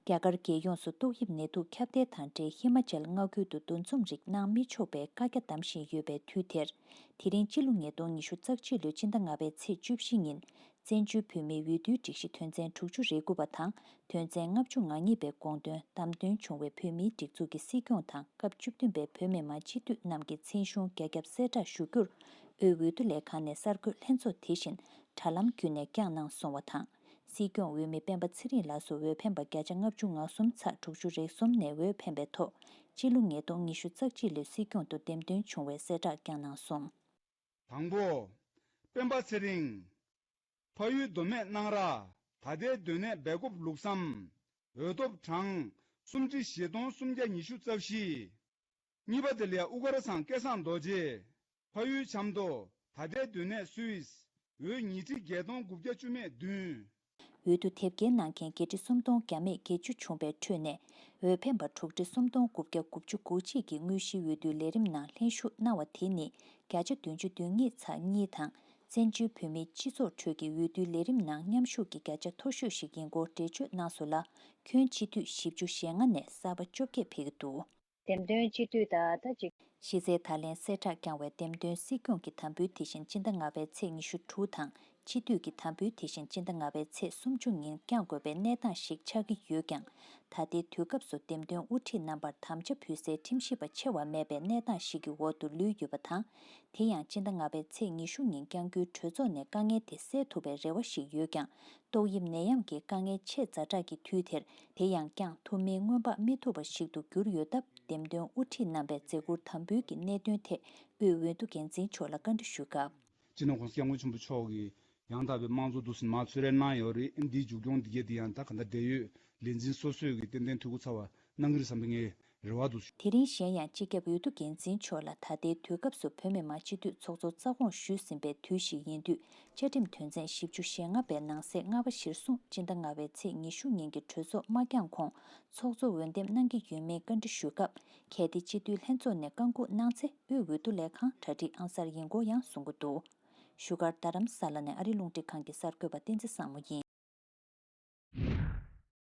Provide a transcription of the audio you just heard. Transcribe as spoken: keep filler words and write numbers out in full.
རྒྱ་གར་རྒྱལ་ཡོངས་སུ་ཏོག་དབྱིབས་ནད་དུག་ཁྱབ་གདལ་དང་འབྲེལ་ཧི་མ་ཅལ་མངའ་ཁུལ་དུ་འདུ་འཛོམས་རིགས་གནང་མི་ཆོག་པའི་བཀའ་རྒྱ་བསྡམས་བཞིན་ཡོད་པའི་དུས་དེར། དེ་རིང་སྤྱི་ལོ་ཉིས་སྟོང་ཉི་ཤུ་རྩ་གཅིག་ལོའི་སྤྱི་ཟླ་ལྔ་པའི་ཚེས་བཅུ་བཞི་ཉིན། བཙན་བྱོལ་བོད་མིའི་འོས་བསྡུའི་སྒྲིག་གཞི་དོན་ཚན་དྲུག་ཅུ་རེ་དགུ་པ་དང་དོན་ཚན་ལྔ་བཅུ་ང་གཉིས་པའི་དགོངས་དོན་བདམས་ཐོན་བྱུང་བའི་བོད་མིའི་སྒྲིག་འཛུགས་ཀྱི་སྲིད་སྐྱོང་དང་སྐབས་བཅུ་བདུན་པའི་བོད་མི་མང་སྤྱི་འཐུས་རྣམས་ཀྱི་མཚན་གཞུང་རྒྱ་ཁྱབ་གསལ་བསྒྲགས་ཞུ་རྒྱུར། དབུས་འོས་བསྡུ་ལས་ཁང་ནས་གསར་འགོད་ལྷན་ཚོགས་དེ་བཞིན་དྲ་ལམ་བརྒྱུད་ནས་བསྐྱངས་གནང་སོང་བ་དང་། སྲིད་སྐྱོང་འོས་མི་སྤེན་པ་ཚེ་རིང་ལགས་སུ་འོས་འཕེན་པ་བརྒྱ་ཆ་ལྔ་བཅུ་ང་གསུམ་ཚེག་དྲུག་ཅུ་རེ་གསུམ་ནས་འོས་འཕེན་པའི་ཐོག་སྤྱི་ལོ་ཉིས་སྟོང་ཉི་ཤུ་རྩ་གཅིག་ལོའི་སྲིད་སྐྱོང་དུ་འདེམས་ཐོན་བྱུང་བའི་གསལ་བསྒྲགས་བསྐྱངས་གནང་སོང་། དང་པོ། སྤེན་པ་ཚེ་རིང་། ཕ་ཡུལ་མདོ་སྨད་སྣང་ར། ད་ལྟའི་སྡོད་གནས་སྦེལ་ཀོབ་ལུགས་བསམ། འོས་ཐོབ་གྲངས་སུམ་ཁྲི་བཞི་སྟོང་སུམ་བརྒྱ་ཉི་ཤུ་རྩ་བཞི། གཉིས་པ་དེ་ལ་ཨུ་དཀར་ཚང་སྐལ་བཟང་རྡོ་རྗེ། ཕ་ཡུལ་ཆབ་མདོ། ད་ལྟའི་སྡོད་གནས་སུད་སི། འོས་ཉིས་ཁྲི་བརྒྱད་སྟོང་དགུ་བརྒྱ་བཅུ་མེད་བདུན། འོས་བསྡུ་དེབ་སྐྱེལ་གནང་མཁན་བརྒྱད་ཁྲི་སུམ་སྟོང་བརྒྱ་མེད་བརྒྱད་ཅུ་བྱུང་བའི་ཁྲོད་ནས། འོས་འཕེན་པ་དྲུག་ཁྲི་སུམ་སྟོང་དགུ་བརྒྱ་དགུ་བཅུ་གོ་གཅིག་གིས་དངོས་གཞིའི་འོས་བསྡུའི་ལས་རིམ་ནང་ལྷན་ཞུགས་གནང་བ་དེ་ནི་བརྒྱ་ཆ་བདུན་ཅུ་དོན་གཉིས་ཚེག་གཉིས་དང་། བཙན་བྱོལ་བོད་མིའི་སྤྱི་ཚོགས་ཁྲོད་ཀྱི་འོས་བསྡུའི་ལས་རིམ་ནང་མཉམ་ཞུགས་ཀྱི་བརྒྱ་ཆ་མཐོ་ཤོས་ཤིག་ཡིན་སྐོར་འགྲེལ་བརྗོད་གནང་སོང་ལ། ཁྱོན་སྤྱི་འཐུས་བཞི་བཅུ་ཞེ་ལྔ་ནས་གསར་པ་བཅོ་བརྒྱད་ཕེབས་ཀྱི་འདུག་འདེམས་ཐོན་སྤྱི་འཐུས་དང་ཟླ་གཅིག་གཞི་རྩའི་བརྡ་ལན་གསལ་བསྒྲགས་བསྐྱངས་བའི་འདེམས་ཐོན་སྲིད་སྐྱོང་གི་དམ་འབུལ་དེ་བཞིན་སྤྱི་ཟླ་ལྔ་པའི་ཚེས་ཉི་ཤུ་དྲུག་དང་། སྤྱི་འཐུས་ཀྱི་དམ་འབུལ་དེ་བཞིན་སྤྱི་ཟླ་ལྔ་པའི་ཚེས་སུམ་ཅུ་ཉིན་བསྐྱང་དགོས་པའི་གནས་སྟངས་ཤིག་ཆགས་ཀྱི་ཡོད་ཀྱང་། ད་ལྟའི་དུས་སྐབས་སུ་འདེམས་ཐོན་དབུ་ཁྲིད་རྣམ་པར་དམ་བཅའ་ཕུལ་སའི་ཁྲིམས་ཞིབ་པ་ཆེ་བ་མེད་པའི་གནས་སྟངས་ཤིག་གི་འོག་ཏུ་ལུས་ཡོད་པ་དང་། དེ་ཡང་སྤྱི་ཟླ་ལྔ་པའི་ཚེས་ཉི་ཤུ་ཉིན་བསྐྱང་རྒྱུའི་གྲོས་ཚོགས་ནས་དཀའ་ངལ་དེ་སེལ་ཐུབ་པའི་རེ་བ་ཞིག་ཡོད་ཀྱང་། ཏོག་དབྱིབས་ནད་ཡམས་ཀྱི་དཀའ་ངལ་ཆེས་ཛ་དྲག་གི་དུས་དེར། དེ་ཡང་བསྐྱང་ཐུབ་མིན་སྔོན་དཔག་མི་ཐུབ་པ་ཞིག་ཏུ་གྱུར་ཡོད་སྟབས། འདེམས་ཐོན་དབུ་ཁྲིད་རྣམ་པས་མཛད་ཁུར་དམ་འབུལ་གྱི་གནད་དོན་ཐད་དབུས་འོས་བསྡུ་འགན་འཛིན་མཆོག་ལ་བཀའ་འདྲི་ཞུས་སྐབས། སྤྱི་ནོར་༸གོང་ས་༸སྐྱབས་མགོན་ཆེན་པོ་མཆོག་གིས་ཡང་དག་པའི་དམངས་གཙོ་འདུག་སེ་མར་ཚུར་རེ་གནང་ཡོད་རེད། འདིའི་མཇུག་སྐྱོང་འདི་གས་དེ་ཡང་ད་ག་འདྲ་འབྲེལ་ཡོད་ལས་འཛིན་སོ་སོས་ཀྱི་ཏན་ཏན་འཐུས་སྒོ་ཚང་བ་གནང་གི་རེད་བསམ་པའི་ངའི་རེ་བ་འདུག་དེ་རིང་གཞན་ཡང་སྤྱི་ཁྱབ་འོས་བསྡུ་འགན་འཛིན་མཆོག་ལ་ད་ལྟའི་དུས་སྐབས་སུ་བོད་མི་མང་སྤྱི་འཐུས་ཚོགས་གཙོ་རྩ་དགོངས་ཞུས་ཟིན་པའི་དུས་ཤིག་ཡིན་དུས། བཅའ་ཁྲིམས་དོན་ཚན་བཞི་བཅུ་ཞེ་ལྔ་པའི་ནང་གསེས་ལྔ་པ་གཞིར་བཟུང་སྤྱི་ཟླ་ལྔ་པའི་ཚེས་ཉི་ཤུ་ཉིན་གྱི་གྲོས་ཚོགས་མ་བསྐྱངས་གོང་ཚོགས་གཙོ་འོས་འདེམས་གནང་གི་ཡོད་མེད་བཀའ་འདྲི་ཞུས་སྐབས། གལ་ཏེ་སྤྱི་འཐུས་ལྷན་ཚོགས་ནས་བཀའ་འགུག་གནང་ཚེ་དབུས་འོས་བསྡུ་ལས་ཁང་གྲ་སྒྲིག་ཨང་གསར་ཡིན་སྐོར་ཡང་གསུང་གི་འདུག་བཞུགས་སྒར་རྡ་རམ་ས་ལ་ནས་ཨ་རི་རླུང་འཕྲིན་ཁང་གི་གསར་འགོད་པ་བསྟན་འཛིན་བཟང་མོ་ཡིན།